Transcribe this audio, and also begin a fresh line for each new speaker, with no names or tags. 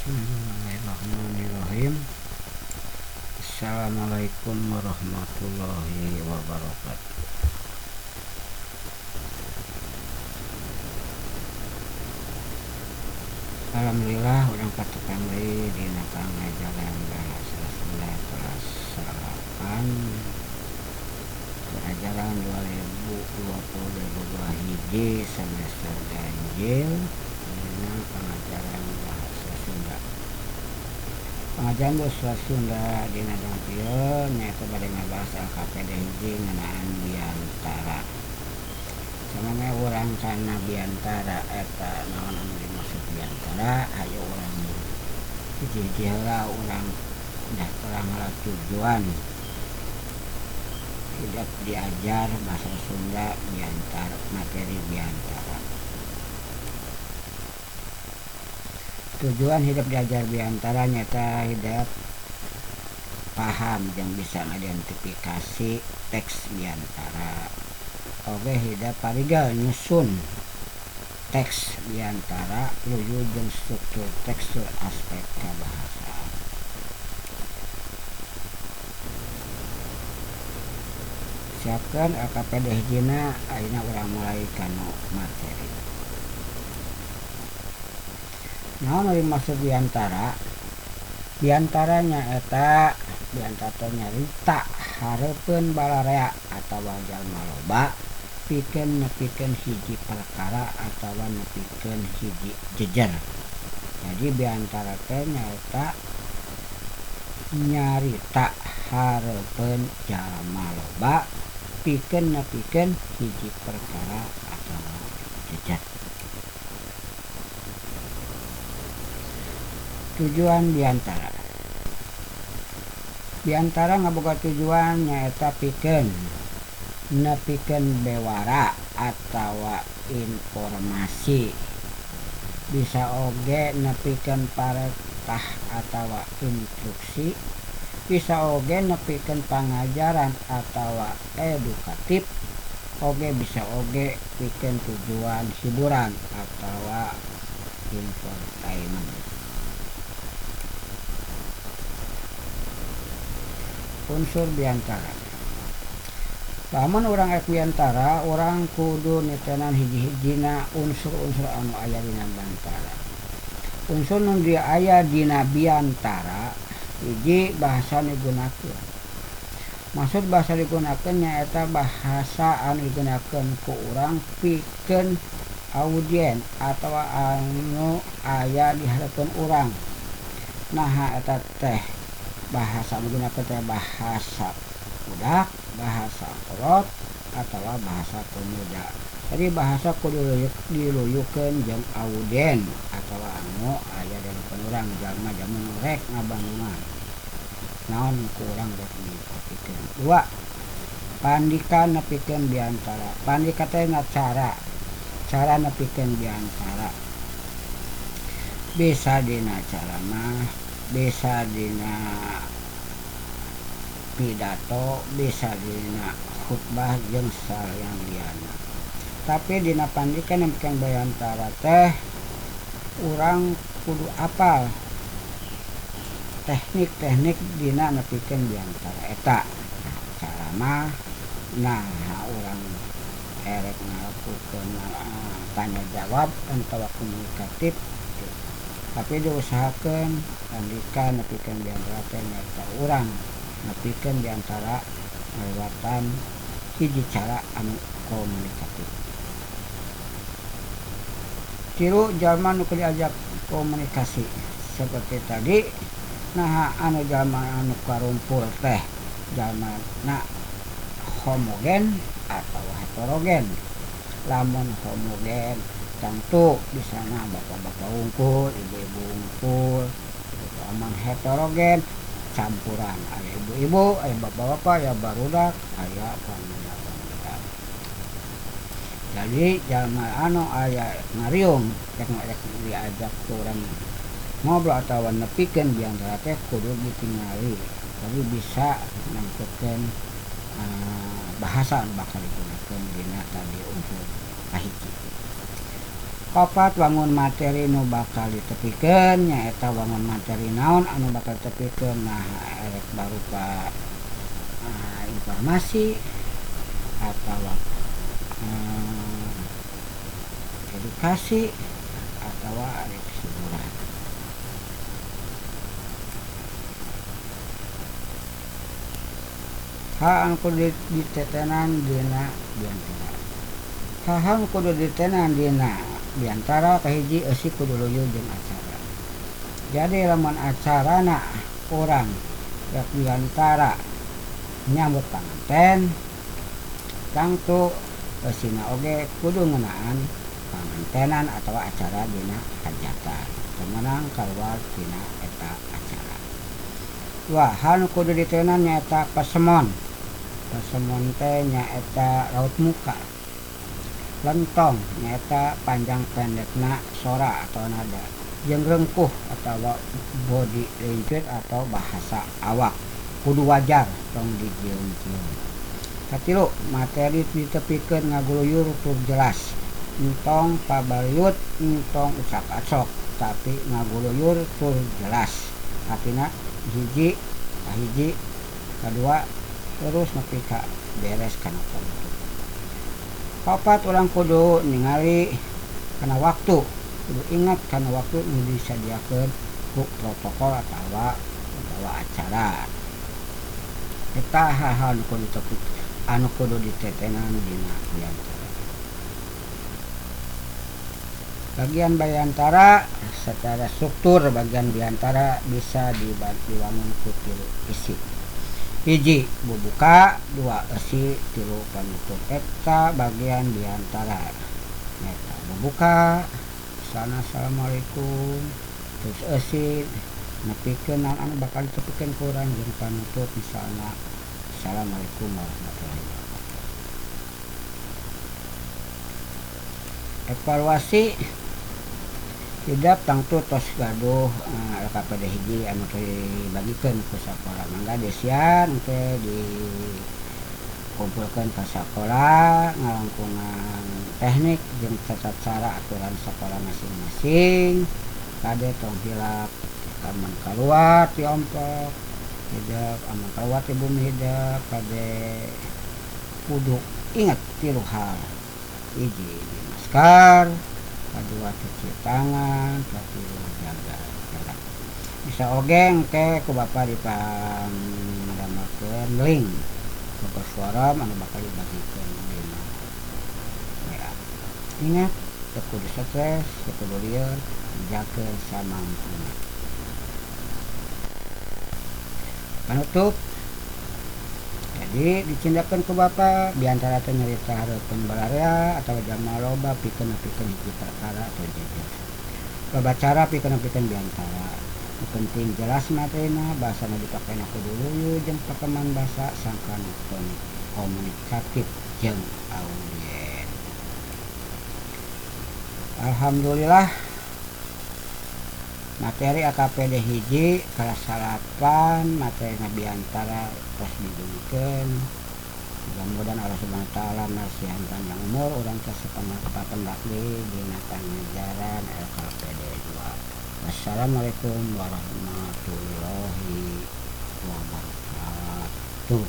Bismillahirrahmanirrahim. Assalamualaikum warahmatullahi wabarakatuh. Alhamdulillah urang patepang deui dina pangajaran bahasa Sunda kelas 8 ajaran 2020-2021 semester ganjil dina pangajaran bahasa Sunda. Pengajian bahasa Sunda dina danget ieu nyaeta bade ngabahas LKPD hiji ngeunaan biantara. Samemeh urang kana biantara eta naon anu dimaksud biantara, hayu urang hiji-hiji heula urang daftar heula tujuan hidep diajar bahasa Sunda biantara, materi biantara. Tujuan hidup diajar biantara nyata hidup paham jeung bisa ngidentifikasi teks biantara. Oge hidup parigal nyusun teks biantara luyu jeung struktur tekstur aspek kabahasaan. Siapkeun LKPD hijina, ayeuna urang mulai kana materi. Naon nu dimaksud biantara? Biantara nyaeta biantara teh nyarita hareupeun balarea atawa jalma loba pikeun nepikeun hiji perkara atawa nepikeun hiji jejer. Jadi biantara teh nyaeta nyarita hareupeun jalma loba pikeun nepikeun hiji perkara atawa jejer. Tujuan biantara. Biantara ngaboga tujuan nyaeta pikeun nepikeun bewara atawa informasi. Bisa oge nepikeun paretah atawa instruksi, bisa oge nepikeun pangajaran atawa edukatif, oge bisa oge pikeun tujuan hiburan atawa infotainment. Unsur biantara. Lamun urang rek biantara, urang kudu nitenan hiji-hijina unsur-unsur anu aya dina biantara. Unsur nu aya dina biantara hiji bahasa digunakeun. Maksud bahasa digunakeun nyaeta bahasa anu digunakeun ku urang pikeun audien atawa anu aya di hareupeun urang. Naha eta teh bahasa menggunakan teh bahasa budak, bahasa kolot, atawa bahasa pemuda. Jadi bahasa kudu diluyukeun jeung audien atawa anu aya di hareupeun urang jalma-jalma nu rek ngabandungan. Naon ku urang rek dipikirkeun. Dua, pandikan nepikeun biantara. Pandika teh cara, cara nepikeun biantara. Bisa dina ceramah, bisa dina pidato, bisa dina khutbah jeung saliyana. Tapi dina pandikan nepikeun biantara teh urang kudu apal teknik-teknik dina nepikeun biantara eta. Ceramah, nah urang erek ngalakukeun tanya jawab atawa komunikatif. Tapi diusahakeun pandikan nepikeun biantara teh nyaeta urang nepikeun biantara ngalewatan hiji cara anu komunikatif. Tilu, jalma nu keur diajak komunikasi seperti tadi, nah anu jalma anu karumpul teh jalmana homogen atau heterogen. Lamun homogen tentu di sana bapak-bapak unggul, ibu-ibu unggul. Lamun heterogen campuran, aya ibu-ibu, aya bapak-bapak, aya barudak, aya pemuda-pemuda. Jadi jalma anu aya ngariung rek diajak ku urang ngobrol atawa nepikeun biantara teh kudu ditingali. Jadi bisa nangtukeun bahasa anu bakal digunakeun dina tadi unsur kahiji. Kaopat, wangun materi nu bakal ditepikeun, nyaeta wangun materi naon anu bakal ditepikeun, nah erek barupa informasi atawa edukasi atawa arek hiburan. Hal anu kudu ditetenan dina biantara. Hal-hal nu kudu ditetenan dina biantara kahiji, eusi kudu luyu jeung acara. Jadi lamun acarana urang rek biantara nyambut panganten, tangtu eusina oge kudu ngeunaan pangantenan atawa acara dina hajatan, teu meunang kaluar tina eta acara. Dua, hal nu kudu ditetenan nyaeta pasemon. Pasemon teh nyaeta raut muka. Lentong nyaeta panjang pendekna sora atau nada, jeung rengkuh atawa body language atau bahasa awak kudu wajar, tong dijieun-jieun. Katilu, materi ditepikeun ngaguluyur tur jelas, entong pabaliut, entong ucap acok, tapi ngaguluyur tur jelas. Artina hiji ka hiji, kadua, terus nepi ka beres kana panutup. Kaopat, urang kudu ningali kana waktu, kudu ingat kana waktu nu disadiakeun ku protokol atawa acara. Eta hal-hal nu kudu ditepik, anu kudu ditetenan dina biantara. Bagian biantara secara struktur, bagian biantara bisa diwangun ku tilu isi. Hiji bubuka, dua eusi, tilu panutup. Eta bagian biantara nyaeta bubuka misalna assalamualaikum, terus eusi nepikeun naon anu bakal ditepikeun ku urang, jeung panutup misalna assalamualaikum warahmatullahi wabarakatuh. Evaluasi hidep tangtu tos gaduh LKPD hiji anu dibagikeun ku sakola, mangga desian engke dikumpulkeun ka sakola ngalangkungan teknik jeung tata cara aturan sakola masing-masing. Kade tong hilap amun kaluar ti ompok hidep, amun kaluar ti bumi hidep, kade kudu inget tilu hal. Hiji, masker, kadua cuci tangan, katilu jaga jarak. Bisa oge engke ku bapa dipangdamelkeun link Google Forum anu bakal dibagikeun dina WA. Ingat, teu kudu stres, teu kudu lieur, jakeun samampuna. Panutup, jadi dicindakeun ku bapa biantara teh nyarita hareupeun balarea atawa jalma loba pikeun nepikeun hiji perkara atau jejer. Loba cara pikeun nepikeun biantara. Nu penting jelas materina, bahasana dipakena kudu luyu jeung pakeman basa sangkan komunikatif jeung audien. Alhamdulillah materi AKPD hiji kelas 8 materi biantara tos didugikeun. Mudah-mudahan Allah Subhanahu wa taala masihan panjang umur urang teh sapendak deui dina pangajaran LKPD 2. Wassalamualaikum warahmatullahi wabarakatuh.